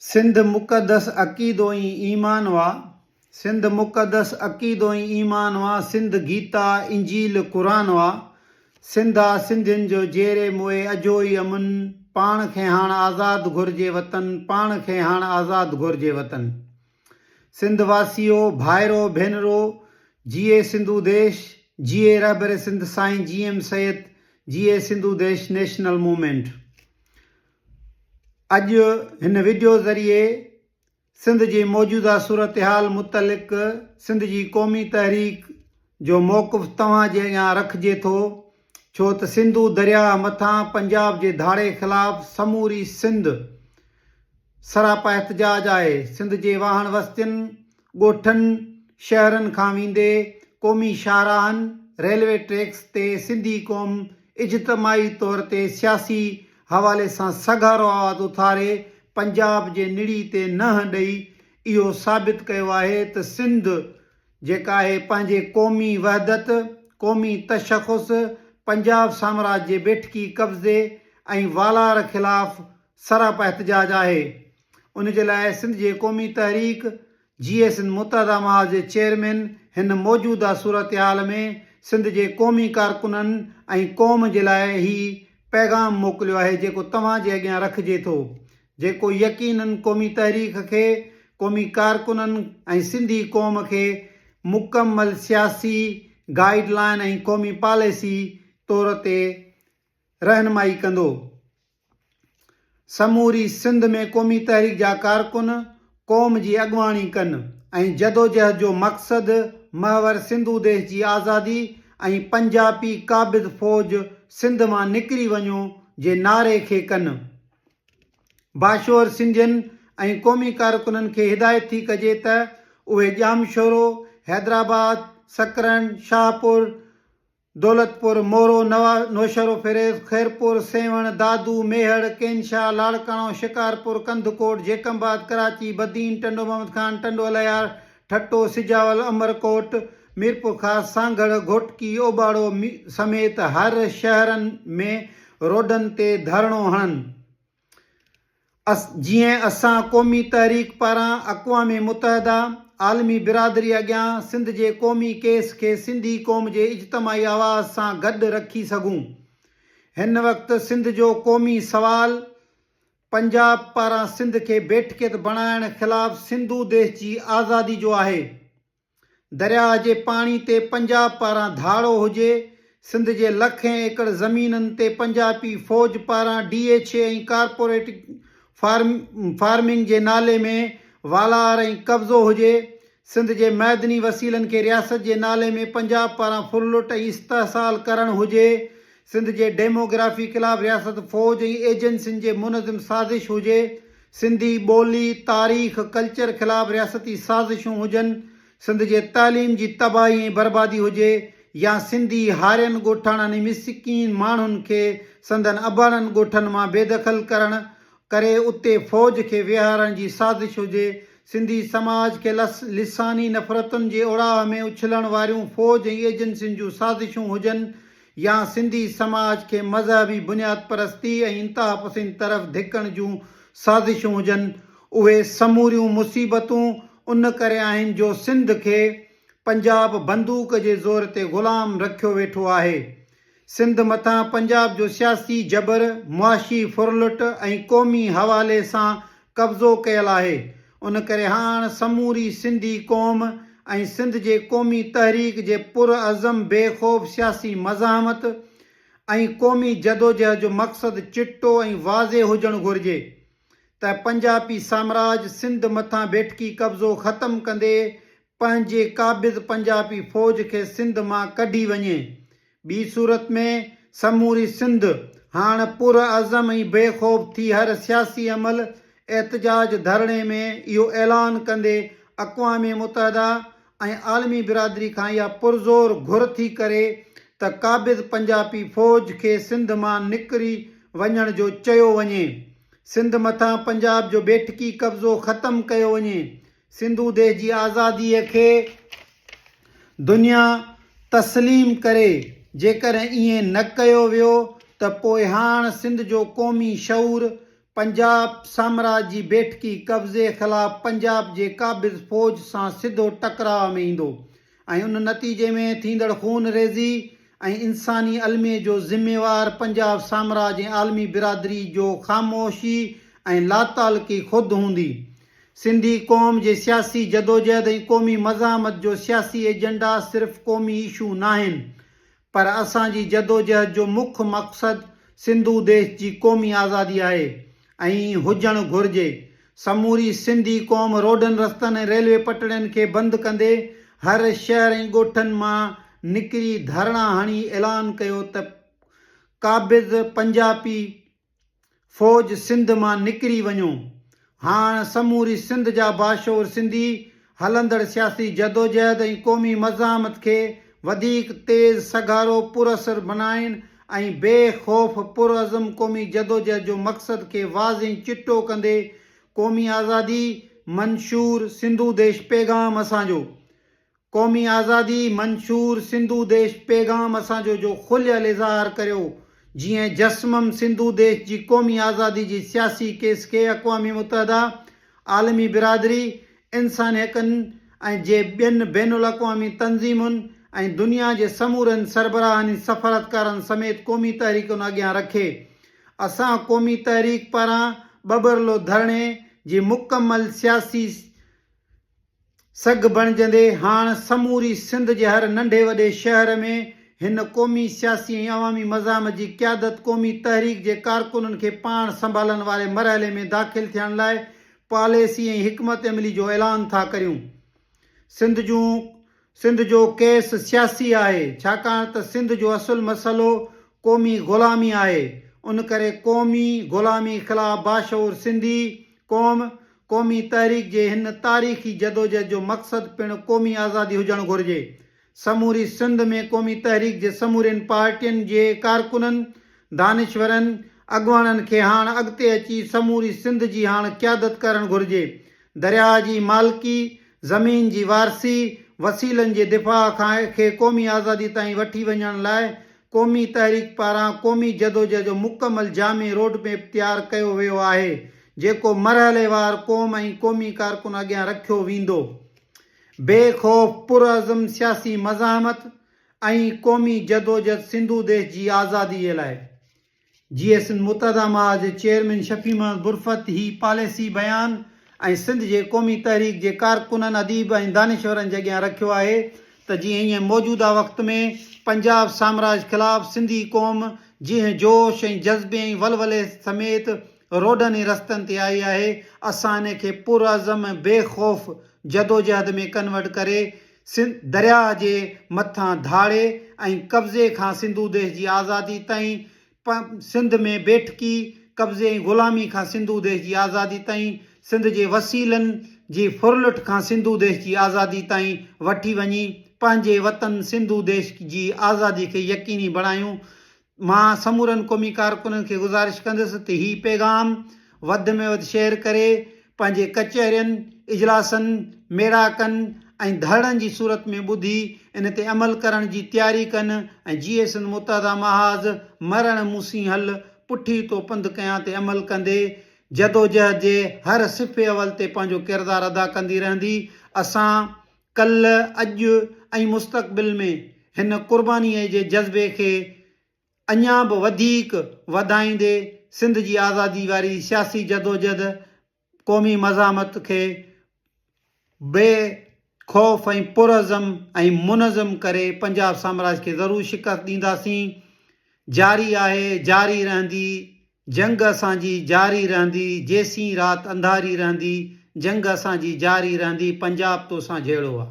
سنڌ مقدس عقيدو ۽ ايمان وا سنڌ مقدس عقيدو ۽ ايمان وا سنڌ گيتا انجيل قرآن وا سنڌ آ سنڌين جو جيئري موئي اجهو ئي امن پاڻ کي هاڻ آزاد گهرجي وطن پاڻ کي هاڻ آزاد گهرجي وطن سنڌ واسيو ڀائرو ڀينرو جيئي سنڌو ديش جيئي رهبر سنڌ سائين جي ايم سيد جيئي سنڌو ديش نيشنل موومينٽ. اڄ هن وڊيو ذريعي سنڌ جي موجوده صورتحال متعلق سنڌ جي قومي تحريڪ جو موقف توهان جي اڳيان رکجي ٿو ڇو ته سنڌو درياهه مٿان پنجاب جي ڌاڙي خلاف سموري سنڌ سراپا احتجاج آهي سنڌ جي واهڻ وستين ڳوٺن، شهرن کان ويندي قومي شاهراهن، ريلوي ٽريڪس تي سنڌي قوم اجتماعي طور تي سياسي حوالي سان سگهارو آواز اٿاري پنجاب جي نڙي تي ننهن ڏئي اهو ثابت ڪيو آهي ته سنڌ جيڪا آهي پنهنجي قومي وحدت، قومي تشخص، پنجاب سامراج جي بيٺڪي قبضي ۽ والار خلاف سراپا احتجاج آهي. ان جي لاء سنڌ جي قومي تحريڪ جيئي سنڌ متحده محاذ جي چيئرمين هن موجوده صورتحال ۾ سنڌ جي قومي ڪارڪنن ۽ قوم جي لاء هي پيغام موڪليو آهي جيڪو توهان جي اڳيان رکجي ٿو جيڪو يقينن قومي تحريڪ کي قومي ڪارڪنن ۽ سنڌي قوم کي مڪمل سياسي گائيڊ لائين ۽ قومي پاليسي طور تي رهنمائي ڪندو. سموري سنڌ ۾ قومي تحريڪ جا ڪارڪن قوم جي اڳواڻي ڪن ۽ جدوجهد جو مقصد محور سنڌو ديش جي آزادي ۽ پنجاپي قابض فوج سنڌ مان نڪري وڃو جي نعري کي ڪن. باشعور سنڌين ۽ قومي ڪارڪنن کي هدايت ٿي ڪجي ته اهي ڄامشورو، حيدرآباد، سڪرنڊ، شاهپور، دولتپور، مورو، نوشهروفيروز، خيرپور، سيوهڻ، دادو، ميهڙ، ڪينشاهه، لاڙڪاڻو، شڪارپور، ڪنڌڪوٽ، جيڪب آباد، ڪراچي، بدين، ٽنڊو محمد خان، ٽنڊو الهيار، ٺٽو، سجاول، عمرڪوٽ، ميرپورخاص، سانگهڙ، گهوٽڪي، اوٻاڙو سميت هر شهرن ۾ روڊن تي ڌرڻو هڻن. جيئن اسان قومي تحريڪ پاران اقوام متحده، عالمي برادري اڳيان سنڌ جي قومي ڪيس کي سنڌي قوم جي اجتماعي آواز سان گڏ رکي سگهون. هن وقت سنڌ جو قومي سوال پنجاب پاران سنڌ کي بيٺڪيت بڻائڻ خلاف سنڌو ديش جي آزادي جو آهي. درياهه جي پاڻي تي پنجاب پاران ڌاڙو هجي، سنڌ جي لکين ايڪڙ زمينن تي پنجابي فوج پاران ڊي ايڇ اي ۽ ڪارپوريٽ فارمنگ جي نالي ۾ والار ۽ قبضو هجي، سنڌ جي معدني وسيلن کي رياست جي نالي ۾ پنجاب پاران ڦرلٽ ۽ استحصال ڪرڻ هجي، سنڌ جي ڊيموگرافي خلاف رياست، فوج ۽ ايجنسين جي منظم سازش هجي، سنڌي ٻولي، تاريخ، ڪلچر خلاف رياستي سازشون هجن، سنڌ جي تعليم جي تباهي ۽ بربادي هجي يا سنڌي هارين، ڳوٺاڻن ۽ مسڪين ماڻهن کي سندن اباڻن ڳوٺن مان بيدخل ڪرڻ ڪري اتي فوج کي ويهارڻ جي سازش هجي، سنڌي سماج کي لساني نفرتن جي اوڙاهه ۾ اڇلڻ واريون فوج ۽ ايجنسين جون سازشون هجن يا سنڌي سماج کي مذهبي بنياد پرستي ۽ انتهاپسند طرف ڌڪڻ جون سازشون هجن، اهي سموريون مصيبتون ان ڪري آهن جو سنڌ کي پنجاب بندوق جي زور تي غلام رکيو ويٺو آهي. سنڌ مٿان پنجاب جو سياسي جبر، معاشي ڦرلٽ ۽ قومي حوالي سان قبضو ڪيل آهي، ان ڪري هاڻ سموري سنڌي قوم ۽ سنڌ جي قومي تحريڪ جي پرعزم بي خوف سياسي مزاحمت ۽ قومي جدوجهد جو مقصد چٽو ۽ واضح هجڻ گهرجي ته پنجاپي سامراج سنڌ مٿان بيٺڪي قبضو ختم ڪندي پنهنجي قابض پنجاپي فوج کي سنڌ مان ڪڍي وڃي، ٻي صورت ۾ سموري سنڌ هاڻ پرعزم ۽ بي خوف ٿي هر سياسي عمل، احتجاج ڌرڻي ۾ اهو اعلان ڪندي اقوام متحده ۽ عالمي برادري کان اها پرزور گهر ٿي ڪري ته قابض پنجاپي فوج کي سنڌ مان نڪري وڃڻ جو چيو وڃي، سنڌ مٿان پنجاب جو بيٺڪي قبضو ختم ڪيو وڃي، سنڌو ديش جي آزاديء کي دنيا تسليم ڪري، جيڪڏهن ائين نه ڪيو ويو ته پوء هاڻ سنڌ جو قومي شعور پنجاب سامراج جي بيٺڪي قبضي خلاف پنجاب جي قابض فوج سان سڌو ٽڪراء ۾ ايندو ۽ ان نتيجي ۾ ٿيندڙ خون ريزي ۽ انساني الميي جو ذميوار پنجاب سامراج ۽ عالمي برادري جو خاموشي ۽ لاتعلقي خود هوندي. سنڌي قوم جي سياسي جدوجهد ۽ قومي مزاحمت جو سياسي ايجنڊا صرف قومي ايشو ناهن پر اسان جي جدوجهد جو مک مقصد سنڌو ديش جي قومي آزادي آهي ۽ هجڻ گهرجي. سموري سنڌي قوم روڊن رستن ۽ ريلوي پٽڙين کي بند ڪندي هر شهر ۽ ڳوٺن مان نڪري ڌرڻا هڻي اعلان ڪيو ته قابض پنجاپي فوج سنڌ مان نڪري وڃو. هاڻ سموري سنڌ جا باشعور سنڌي هلندڙ سياسي جدوجهد ۽ قومي مزاحمت کي وڌيڪ تيز، سگهارو، پراثر بنائين ۽ بي خوف پرعزم قومي جدوجهد جو مقصد کي واضح ۽ چٽو ڪندي قومي آزادي منشور سنڌو ديش پيغام اسان جو قومي آزادي منشور سنڌو ديش پيغام اسان جو جو کليل اظهار ڪريو جيئن جسمم سنڌو ديش جي قومي آزادي جي سياسي ڪيس کي اقوام متحده، عالمي برادري، انساني حقن ۽ جي ٻين بين الاقوامي تنظيمن ۽ دنيا جي سمورن سربراهن ۽ سفارتڪارن سميت قومي تحريڪن اڳيان رکي اسان قومي تحريڪ پاران ٻٻرلو ڌرڻي جي مڪمل سياسي سگهه بڻجندي هاڻ سموري سنڌ جي هر ننڍي وڏي شهر ۾ هن قومي سياسي ۽ عوامي مزاحمت جي قيادت قومي تحريڪ جي ڪارڪنن کي پاڻ سنڀالڻ واري مرحلي ۾ داخل ٿيڻ لاء پاليسي ۽ حڪمت عملي جو اعلان ٿا ڪريون سنڌ جون سنڌ جو ڪيس سياسي آهي، ڇاڪاڻ ته سنڌ جو اصل مسئلو قومي غلامي آهي، ان ڪري قومي غلامي خلاف باشعور سنڌي قوم، قومي تحريڪ جي هن تاريخي جدوجهد جو مقصد پڻ قومي آزادي هجڻ گهرجي. سموري سنڌ ۾ قومي تحريڪ جي سمورين پارٽين جي ڪارڪنن، دانشورن، اڳواڻن کي هاڻ اڳتي اچي سموري سنڌ جي هاڻ قيادت ڪرڻ گهرجي. درياهه جي مالڪي، زمين جي وارثي، وسيلن جي دفاع کان کي قومي آزادي تائين وٺي وڃڻ لاء قومي تحريڪ پاران قومي جدوجهد جو مڪمل جامع روڊ ميپ تيار ڪيو ويو آهي، جيڪو مرحليوار قوم ۽ قومي ڪارڪن اڳيان رکيو ويندو. بي خوف پرعزم سياسي مزاحمت ۽ قومي جدوجهد سنڌو ديش جي آزادي لاء. جيئي سنڌ متحده محاذ جي چيئرمين شفيع محمد برفت هي پاليسي بيان ۽ سنڌ جي قومي تحريڪ جي ڪارڪنن، اديب ۽ دانشورن جي اڳيان رکيو آهي ته جيئن هينئن موجوده وقت ۾ پنجاب سامراج خلاف سنڌي قوم جنهن جوش ۽ جذبي ۽ ولولي سميت روڊن ۽ رستن تي آئي آهي اسان ان کي پرعزم ۽ بي خوف جدوجهد ۾ ڪنورٽ ڪري سنڌ درياهه جي مٿان ڌاڙي ۽ قبضي کان سنڌو ديش جي آزادي تائين، پ سنڌ ۾ بيٺڪي، قبضي ۽ غلامي کان سنڌو ديش جي آزادي تائين، سنڌ جي وسيلن جي ڦرلٽ کان سنڌو ديش جي آزادي تائين وٺي وڃي پنهنجي وطن سنڌو ديش جي آزادي کي يقيني بڻايون. مان سمورن قومي ڪارڪنن کي گذارش ڪندس ته هي پيغام وڌ ۾ وڌ شيئر ڪري پنهنجي ڪچهرين، اجلاسن، ميڙاڪن ۽ ڌرڻن جي صورت ۾ ٻڌي ان تي عمل ڪرڻ جي تياري ڪن ۽ جيئي سنڌ متحده محاذ مرڻ مون سين هل پٺي تو پنڌ ڪيان تي عمل ڪندي جدوجهد جي هر صف اول تي پنهنجو ڪردار ادا ڪندي رهندي اسان ڪلهه، اڄ ۽ مستقبل ۾ هن قربانيء جي جذبي کي اڃا به وڌيڪ وڌائيندي سنڌ جي آزادي واري سياسي جدوجھد، قومي مزاحمت کي بي خوف ۽ پرعزم ۽ منظم ڪري پنجاب سامراج کي ضرور شڪست ڏينداسين. جاري آهي، جاري رهندي. جنگ اسان جي جاري رهندي، جيسين رات انڌاري رهندي، جنگ اسان جي جاري رهندي، پنجاب توسان جهيڙو آ.